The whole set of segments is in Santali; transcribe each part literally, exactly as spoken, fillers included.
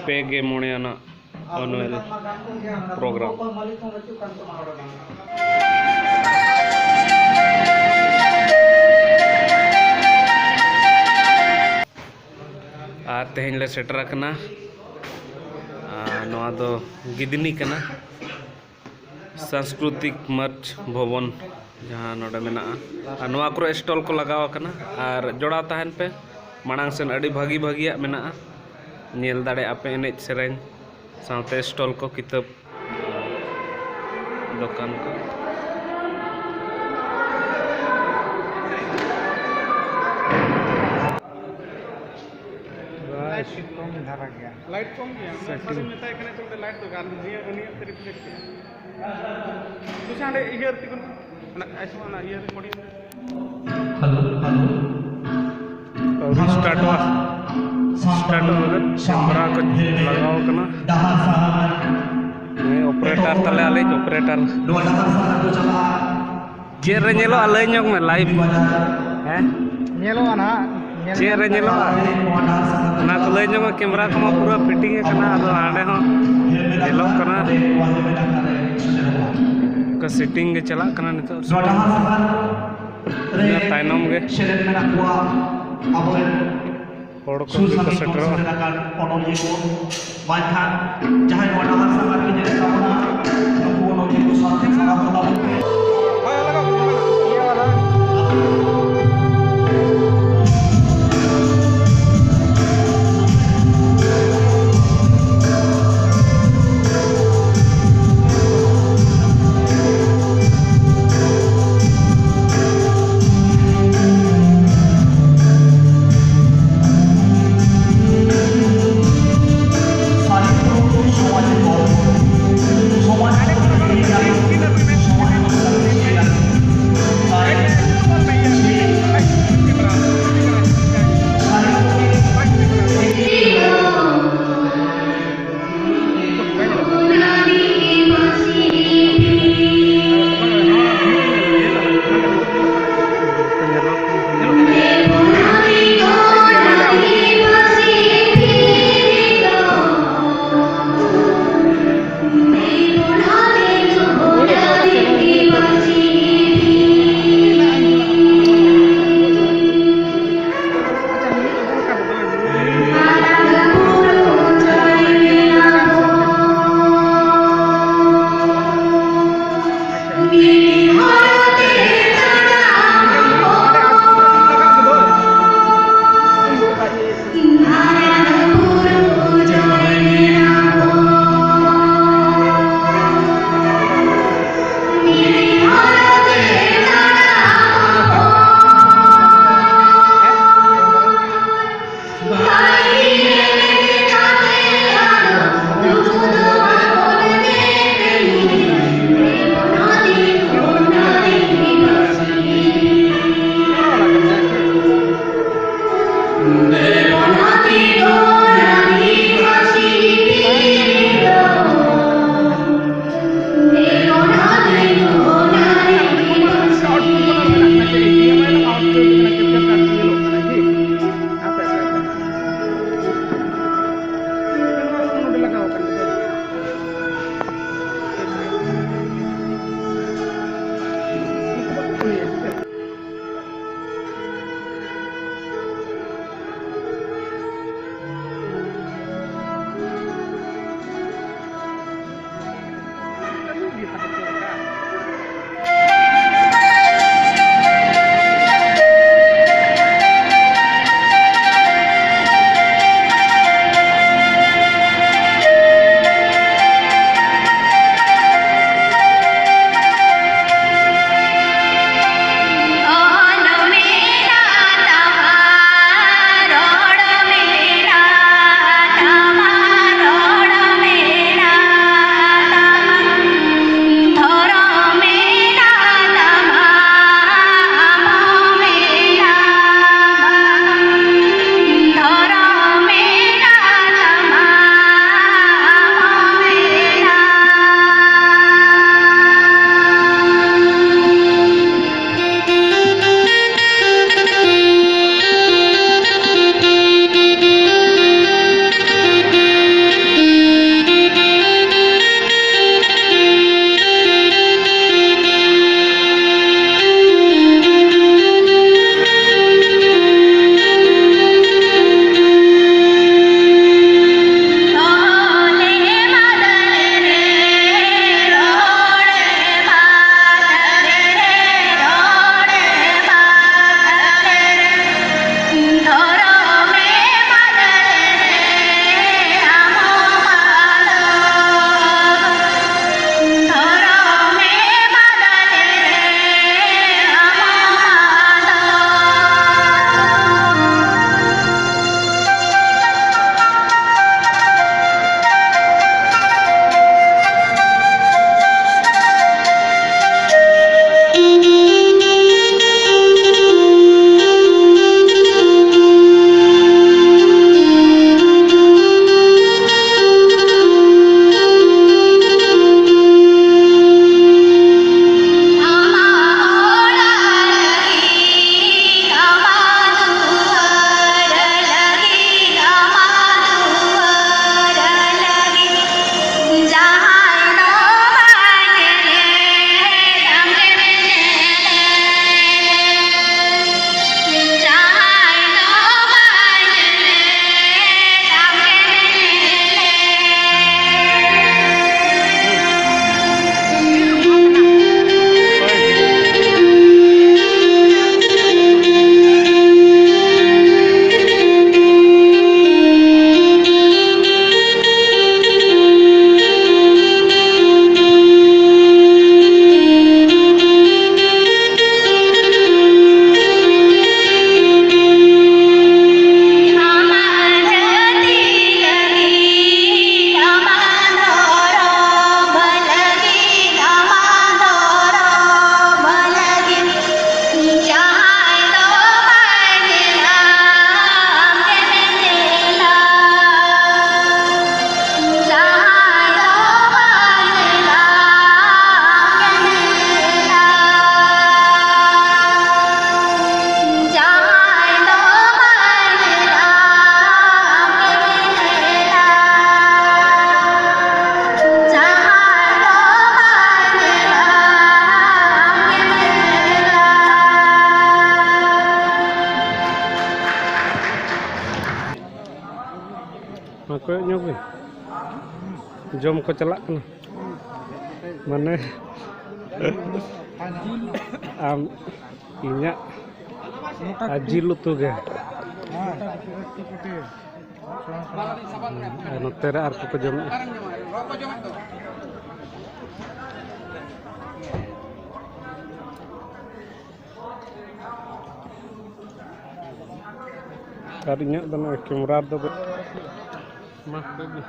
ᱯᱮ ᱜᱮ ᱢᱚᱬᱮ ᱟᱱᱟᱜ annual program᱾ ᱟᱨ ᱛᱮᱦᱮᱧ ᱞᱮ ᱥᱮᱴᱮᱨ ᱟᱠᱟᱱᱟ, ᱟᱨ ᱱᱚᱣᱟ ᱫᱚ ᱜᱤᱫᱽᱱᱤ ᱠᱟᱱᱟ, ᱥᱟᱝᱥᱠᱨᱤᱛᱤᱠ ᱢᱚᱧᱪ ᱵᱷᱚᱵᱚᱱ ᱡᱟᱦᱟᱸ ᱱᱚᱰᱮ ᱢᱮᱱᱟᱜᱼᱟ᱾ ᱟᱨ ᱱᱚᱣᱟ ᱠᱚᱨᱮ stall ᱠᱚ ᱞᱟᱜᱟᱣ ᱟᱠᱟᱱᱟ, ᱟᱨ ᱡᱚᱲᱟᱣ ᱛᱟᱦᱮᱱ ᱯᱮ, ᱢᱟᱲᱟᱝ ᱥᱮᱱ ᱟᱹᱰᱤ ᱵᱷᱟᱹᱜᱤ ᱵᱷᱟᱹᱜᱤᱭᱟᱜ ᱢᱮᱱᱟᱜᱼᱟ, ᱧᱮᱞ ᱫᱟᱲᱮᱭᱟᱜᱼᱟ ᱯᱮ ᱮᱱᱮᱡ ᱥᱮᱨᱮᱧ ᱥᱟᱶᱛᱮ stall ᱠᱚ, ᱠᱤᱛᱟᱹᱵ ᱫᱚᱠᱟᱱ ᱠᱚ᱾ ᱞᱟᱭᱤᱴ ᱠᱚᱢ ᱫᱷᱟᱨᱟ ᱜᱮᱭᱟ᱾ ᱞᱟᱭᱤᱴ ᱠᱚᱢ ᱜᱮᱭᱟ᱾ ᱚᱱᱟ ᱥᱟᱫᱚᱧ ᱢᱮᱛᱟᱭ ᱠᱟᱱᱟ, ᱪᱮᱫ ᱞᱮᱠᱟ ᱞᱟᱭᱤᱴ ᱫᱚ ᱜᱟᱱ ᱜᱮᱭᱟ, ᱩᱱᱤᱭᱟᱜ ᱛᱮ ᱨᱤᱯᱞᱮᱥ ᱠᱮᱫᱟ᱾ ᱫᱩᱥᱨᱟ ᱦᱟᱸᱰᱮ ᱤᱭᱟᱹ ᱨᱮ ᱛᱤᱸᱜᱩᱱ ᱢᱮ᱾ ᱚᱱᱟ, ᱚᱱᱟ ᱤᱭᱟᱹ ᱨᱮ ᱠᱚᱰᱤ᱾ Hello, hello. ᱟᱹᱣᱨᱤ ᱥᱴᱟᱨᱴᱚᱜᱼᱟ᱾ ᱥᱴᱟᱨᱴᱚᱜ ᱞᱟᱹᱜᱤᱫ ᱠᱮᱢᱨᱟ ᱠᱚ ᱞᱟᱜᱟᱣ ᱠᱟᱱᱟ᱾ ᱰᱟᱦᱟᱨ ᱥᱟᱦᱟᱨ᱾ ᱱᱩᱭ operator ᱛᱟᱞᱮ, ᱟᱞᱮᱭᱤᱡ operator᱾ ᱱᱚᱣᱟ ᱰᱟᱦᱟᱨ ᱥᱟᱦᱟᱨ ᱫᱚ ᱪᱟᱞᱟᱜᱼᱟ᱾ ᱪᱮᱫ ᱨᱮ ᱧᱮᱞᱚᱜᱼᱟ ᱞᱟᱹᱭ ᱧᱚᱜ ᱢᱮ, live᱾ ᱦᱮᱸ? ᱧᱮᱞᱚᱜᱼᱟ ᱱᱟᱦᱟᱜ, ᱧᱮᱞ ᱪᱮᱫ ᱨᱮ ᱧᱮᱞᱚᱜᱼᱟ? ᱚᱱᱟ ᱠᱚ ᱞᱟᱹᱭ ᱧᱚᱜ ᱢᱮ, ᱠᱮᱢᱨᱟ ᱠᱚᱢᱟ ᱯᱩᱨᱟᱹ fitting ᱟᱠᱟᱱᱟ, ᱟᱫᱚ ᱦᱟᱸᱰᱮ ᱦᱚᱸ ᱧᱮᱞᱚᱜ ᱠᱟᱱᱟ᱾ ᱚᱱᱠᱟ setting ᱜᱮ ᱪᱟᱞᱟᱜ ᱠᱟᱱᱟ ᱱᱤᱛᱚᱜ᱾ ᱤᱱᱟᱹ ᱛᱟᱭᱱᱚᱢ ᱜᱮ ᱦᱚᱲ ᱠᱚ ᱜᱮ ᱠᱚ ᱥᱮᱴᱮᱨᱚᱜᱼᱟ᱾ ᱢᱮᱱᱠᱷᱟᱱ ᱡᱟᱦᱟᱸᱭ ᱱᱚᱣᱟ ᱰᱟᱦᱟᱨ ᱥᱟᱸᱜᱷᱟᱨ ᱠᱤᱱ ᱮᱱᱮᱡ ᱛᱟᱵᱚᱱᱟ, ᱱᱩᱠᱩ ᱚᱱᱚᱞᱤᱭᱟᱹ ᱠᱚ ᱥᱟᱶᱛᱮ ᱥᱟᱱᱟᱢ ᱠᱚ ᱛᱟᱵᱚᱱ ᱯᱮ᱾ ᱢᱟ ᱠᱚᱭᱚᱜ ᱧᱚᱜ ᱵᱤᱱ, ᱡᱚᱢ ᱠᱚ ᱪᱟᱞᱟᱜ ᱠᱟᱱᱟ᱾ ᱢᱟᱱᱮ ᱟᱢ ᱤᱧᱟᱹᱜ ᱟᱨ ᱡᱤᱞ ᱩᱛᱩ ᱜᱮ᱾ ᱟᱨ ᱱᱚᱛᱮ ᱨᱮ ᱟᱨ ᱠᱚᱠᱚ ᱡᱚᱢᱮᱜᱼᱟ᱾ ᱟᱨ ᱤᱧᱟᱹᱜ ᱫᱚ ᱱᱚᱜᱼᱚᱭ ᱠᱮᱢᱮᱨᱟ ᱨᱮᱫᱚ ᱵᱟᱹ-, ᱢᱟ, ᱞᱟᱹᱭ ᱢᱮ᱾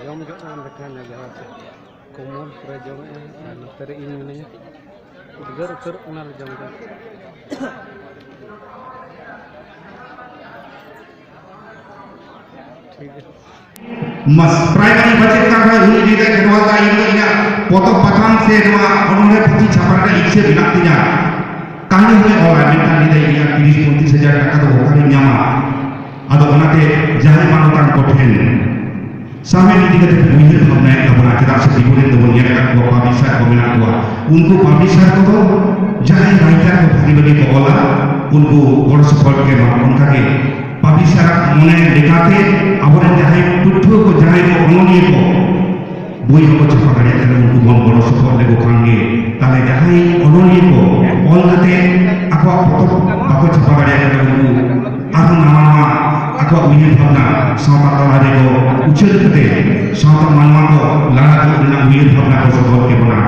ᱡᱚᱢ ᱡᱚᱜ ᱠᱟᱱ ᱞᱮᱠᱟ ᱧᱮᱞᱚᱜᱼᱟ ᱥᱮ᱾ ᱠᱚᱢᱚᱞ ᱯᱩᱨᱟᱹ ᱡᱚᱢᱮᱜᱼᱟ ᱟᱨ ᱱᱚᱛᱮ ᱨᱮ ᱤᱧ ᱢᱤᱱᱟᱹᱧᱟ᱾ ᱩᱫᱽᱜᱟᱹᱨ ᱩᱛᱟᱹᱨᱚᱜ ᱠᱟᱱᱟᱞᱮ ᱡᱚᱢ ᱡᱚᱢ᱾ ᱴᱷᱤᱠ ᱜᱮᱭᱟ᱾ ᱢᱟᱥ ᱯᱨᱟᱭᱢᱟᱨᱤ ᱵᱟᱪᱮᱫ ᱠᱟᱱ ᱠᱷᱟᱱ ᱩᱱᱤ ᱞᱟᱹᱭ ᱫᱟᱭ, "ᱱᱚᱣᱟ ᱫᱚ ᱤᱧ ᱫᱚ ᱤᱧᱟᱹᱜ ᱯᱚᱛᱚᱵ ᱯᱟᱛᱷᱟᱢ ᱥᱮ ᱱᱚᱣᱟ ᱚᱱᱚᱬᱦᱮ ᱯᱩᱛᱷᱤ ᱪᱷᱟᱯᱟ ᱨᱮᱱᱟᱜ ᱤᱪᱪᱷᱟᱹ ᱢᱮᱱᱟᱜ ᱛᱤᱧᱟ, ᱛᱟᱦᱞᱮ ᱦᱚᱸᱭ ᱚᱞᱟ", ᱢᱮᱱᱠᱷᱟᱱ ᱞᱟᱹᱭ ᱫᱟᱭ, "ᱤᱧᱟᱹᱜ ᱛᱤᱨᱤᱥ ᱯᱚᱸᱭᱛᱨᱤᱥ ᱦᱟᱡᱟᱨ ᱴᱟᱠᱟ ᱫᱚ ᱚᱠᱟᱨᱮᱧ ᱧᱟᱢᱟ?" ᱟᱫᱚ ᱚᱱᱟᱛᱮ ᱡᱟᱦᱟᱸᱭ ᱢᱟᱱᱚᱛᱟᱱ ᱠᱚᱴᱷᱮᱱ ᱥᱟᱶᱦᱮᱫ ᱤᱫᱤ ᱠᱟᱛᱮ ᱩᱭᱦᱟᱹᱨ ᱵᱷᱟᱵᱽᱱᱟᱭᱮᱫ ᱛᱟᱵᱚᱱᱟ, ᱪᱮᱫᱟᱜ ᱥᱮ ᱫᱤᱠᱩ ᱨᱮᱱ ᱫᱚᱵᱚᱱ ᱧᱮᱞ ᱟᱠᱟᱫ ᱠᱚᱣᱟ, ᱯᱟᱵᱽᱞᱤᱥᱟᱨ ᱠᱚ ᱢᱮᱱᱟᱜ ᱠᱚᱣᱟ, ᱩᱱᱠᱩ ᱯᱟᱵᱽᱞᱤᱥᱟᱨ ᱠᱚᱫᱚ ᱡᱟᱦᱟᱸᱭ ᱨᱟᱭᱴᱟᱨ ᱠᱚ ᱵᱷᱟᱜᱮ ᱵᱷᱟᱜᱮ ᱠᱚ ᱚᱞᱟ, ᱩᱱᱠᱩ ᱜᱚᱲᱚ ᱥᱚᱯᱚᱦᱚᱫ ᱠᱚ ᱮᱢᱟ᱾ ᱚᱱᱠᱟᱜᱮ ᱯᱟᱵᱽᱞᱤᱥᱟᱨᱟᱜ ᱢᱚᱱᱮ ᱞᱮᱠᱟᱛᱮ ᱟᱵᱚᱨᱮᱱ ᱡᱟᱦᱟᱸᱭ ᱯᱟᱹᱴᱷᱩᱣᱟᱹ ᱠᱚ, ᱡᱟᱦᱟᱸᱭ ᱠᱚ ᱚᱱᱚᱞᱤᱭᱟᱹ ᱠᱚ ᱵᱳᱭ ᱵᱟᱠᱚ ᱪᱷᱟᱯᱟ ᱫᱟᱲᱮᱭᱟᱜ ᱠᱟᱱᱟ, ᱩᱱᱠᱩ ᱵᱚᱱ ᱜᱚᱲᱚ ᱥᱚᱯᱚᱦᱚᱫ ᱞᱮᱠᱚ ᱠᱷᱟᱱ ᱜᱮ, ᱛᱟᱦᱞᱮ ᱡᱟᱦᱟᱸᱭ ᱚᱱᱚᱞᱤᱭᱟᱹ ᱠᱚ ᱚᱞ ᱠᱟᱛᱮ ᱟᱠᱚᱣᱟᱜ ᱯᱚᱛᱚᱵ ᱵᱟᱠᱚ ᱪᱷᱟᱯᱟ ᱫᱟᱲᱮᱭᱟᱜ ᱠᱟᱱᱟ, ᱩᱱᱠᱩ ᱟᱨᱦᱚᱸ ᱱᱟᱣᱟ ᱱᱟᱣᱟ ᱟᱠᱚᱣᱟᱜ ᱩᱭᱦᱟᱹᱨ ᱵᱷᱟᱵᱽᱱᱟ ᱥᱟᱶᱛᱟ ᱛᱟᱞᱟ ᱨᱮᱠᱚ ᱩᱪᱷᱟᱹᱞ ᱠᱟᱛᱮ ᱥᱟᱶᱛᱟ ᱢᱟᱱᱣᱟ ᱠᱚ ᱞᱟᱲᱟ ᱫᱩᱜ ᱨᱮᱱᱟᱜ ᱩᱭᱦᱟᱹᱨ ᱵᱷᱟᱵᱽᱱᱟ ᱠᱚ ᱥᱚᱫᱚᱨ ᱠᱮᱵᱚᱱᱟ᱾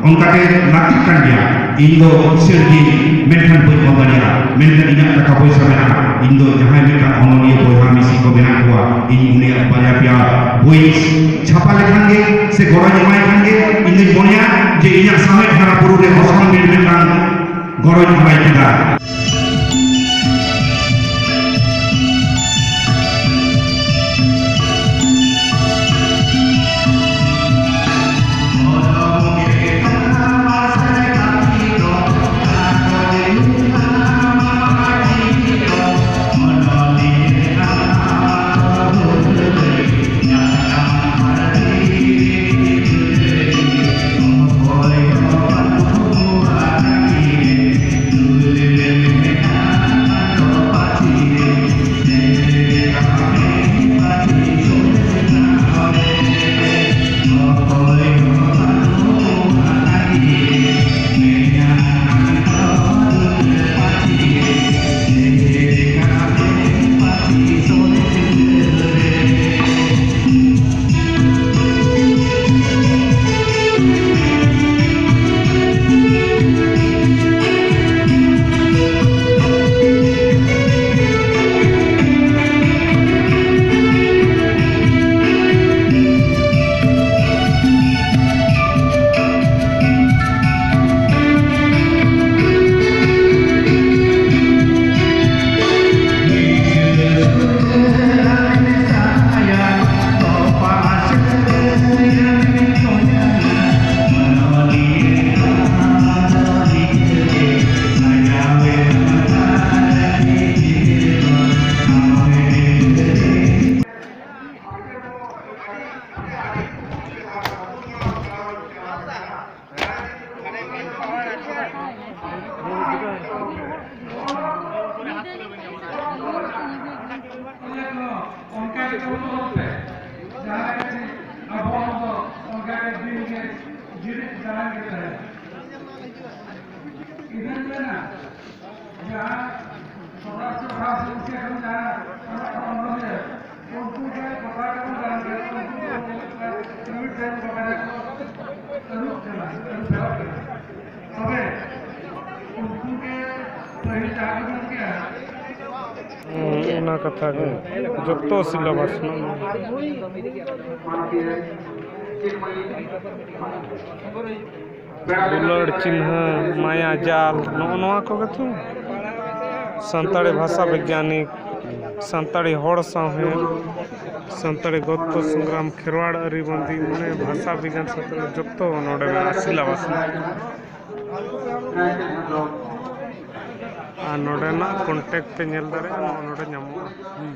ᱚᱱᱠᱟᱛᱮ ᱞᱟᱹᱠᱛᱤᱜ ᱠᱟᱱ ᱜᱮᱭᱟ᱾ ᱤᱧ ᱫᱚ ᱠᱤᱥᱟᱹᱬ ᱜᱤᱭᱟᱹᱧ, ᱢᱮᱱᱠᱷᱟᱱ ᱵᱟᱹᱧ ᱚᱞ ᱫᱟᱲᱮᱭᱟᱜᱼᱟ, ᱢᱮᱱᱠᱷᱟᱱ ᱤᱧᱟᱹᱜ ᱴᱟᱠᱟ ᱯᱚᱭᱥᱟ ᱢᱮᱱᱟᱜᱼᱟ᱾ ᱤᱧ ᱫᱚ ᱡᱟᱦᱟᱸᱭ ᱢᱤᱫᱴᱟᱝ ᱚᱱᱚᱞᱤᱭᱟᱹ ᱵᱚᱭᱦᱟ ᱢᱤᱥᱤ ᱠᱚ ᱢᱮᱱᱟᱜ ᱠᱚᱣᱟ, ᱤᱧ ᱩᱱᱤᱭᱟᱜ ᱵᱟᱨᱭᱟ ᱯᱮᱭᱟ ᱵᱳᱭ ᱪᱷᱟᱯᱟ ᱞᱮᱠᱷᱟᱱ ᱜᱮ ᱥᱮ ᱜᱚᱲᱚᱧ ᱮᱢᱟᱭ ᱠᱷᱟᱱ ᱜᱮ, ᱤᱧ ᱫᱚᱧ ᱢᱚᱱᱮᱭᱟ ᱡᱮ ᱤᱧᱟᱹᱜ ᱥᱟᱶᱦᱮᱫ ᱦᱟᱨᱟ ᱵᱩᱨᱩ ᱨᱮ ᱚᱥᱟᱢ ᱢᱤᱫ ᱢᱤᱫᱴᱟᱝ ᱜᱚᱲᱚᱧ ᱮᱢᱟᱭ ᱠᱮᱫᱟ᱾ ᱦᱩᱸ, ᱚᱱᱟ ᱠᱟᱛᱷᱟ ᱜᱮ᱾ ᱡᱚᱛᱚ syllabus ᱢᱮᱱᱟᱜᱼᱟ᱾ ᱫᱩᱞᱟᱹᱲ ᱪᱤᱱᱦᱟᱹ, ᱢᱟᱭᱟ ᱡᱟᱞ, ᱱᱚᱜᱼᱚ ᱱᱚᱣᱟ ᱠᱚᱜᱮ ᱛᱚ᱾ ᱥᱟᱱᱛᱟᱲᱤ ᱵᱷᱟᱥᱟ ᱵᱤᱜᱽᱜᱟᱱᱤᱠ, ᱥᱟᱱᱛᱟᱲᱤ ᱦᱚᱲ ᱥᱟᱶᱦᱮᱫ, ᱥᱟᱱᱛᱟᱲᱤ ᱜᱚᱫᱽᱫᱚ ᱥᱚᱝᱜᱨᱟᱢ, ᱠᱷᱮᱨᱣᱟᱲ ᱟᱹᱨᱤ ᱵᱟᱸᱫᱤ, ᱢᱟᱱᱮ ᱵᱷᱟᱥᱟ ᱵᱤᱜᱽᱜᱟᱱ ᱥᱟᱱᱛᱟᱲᱤ ᱡᱚᱛᱚ ᱱᱚᱰᱮ ᱢᱮᱱᱟᱜᱼᱟ syllabus ᱨᱮ᱾ ᱟᱨ ᱱᱚᱰᱮᱱᱟᱜ contact ᱯᱮ ᱧᱮᱞ ᱫᱟᱲᱮᱭᱟᱜᱼᱟ, ᱱᱚᱜᱼᱚ ᱱᱚᱰᱮ ᱧᱟᱢᱚᱜᱼᱟ᱾ ᱦᱩᱸ᱾